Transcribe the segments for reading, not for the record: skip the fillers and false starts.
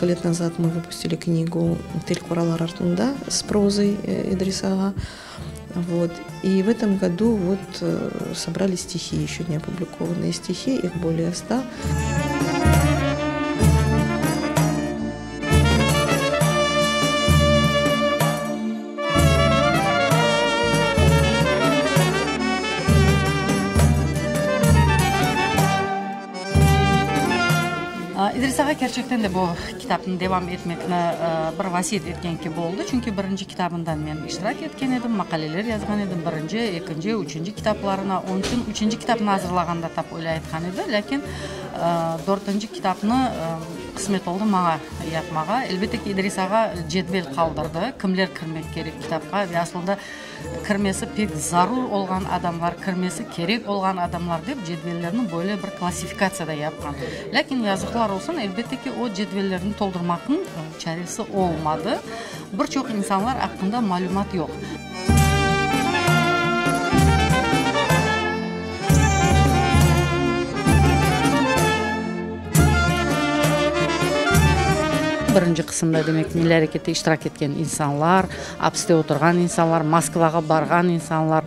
Несколько лет назад мы выпустили книгу «Тел qoralar artında» с прозой Идрис ağa. Вот. И в этом году вот собрали стихи, еще не опубликованные стихи, их более ста. İdris ağa kerçekten de bu kitapnı devam etmekni bir vasiyet etken kibi oldı, çünki birinci kitabından men iştirak etken edim, maqaleler yazğan edim, birinci, ekinci, üçünci kitaplarına, onıñ içün üçünci kitapnı azırlağanda tap öyle aytqan edi, lâkin dörtünci kitapnı qısmet oldı maña yapmağa. Elbette ki, İdris ağa cedvel qaldırdı, kimler kirmek kerek kitapqa ve asılında kirmesi pek zarur olğan adamlar, kirmesi kerek olğan adamlar dep cedvellerni böyle bir klassifikatsiya da yapqan. Lâkin yazıqlar olsun, elbette ki, o cedvellerni toldurmaqnıñ çaresi olmadı. Bir çoq insanlar aqqında malümat yoq. Birinci qısımda, demek, milliy arekette iştirak etken insanlar, apiste oturğan insanlar, Moskvağa barğan insanlar,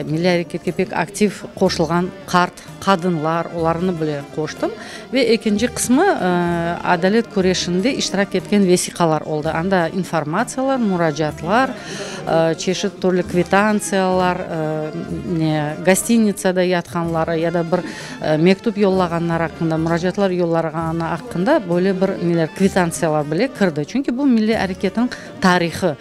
milliy areketke pek aktiv qoşulğan qart qadınlar, olarnı bile qoştım. Ve ekinci qısmı, adalet küreşinde iştirak etken vesiqalar oldı. Anda informatsiyalar, muracaatlar, çeşit türlü kvitantsiyalar, ne, gostinitsada yatqanları ya da bir mektüp yollağanları aqqında, muracaatlar yollağanı aqqında böyle bir neler, kvitantsiyalar bile kirdi. Çünki bu milliy areketniñ tarihı.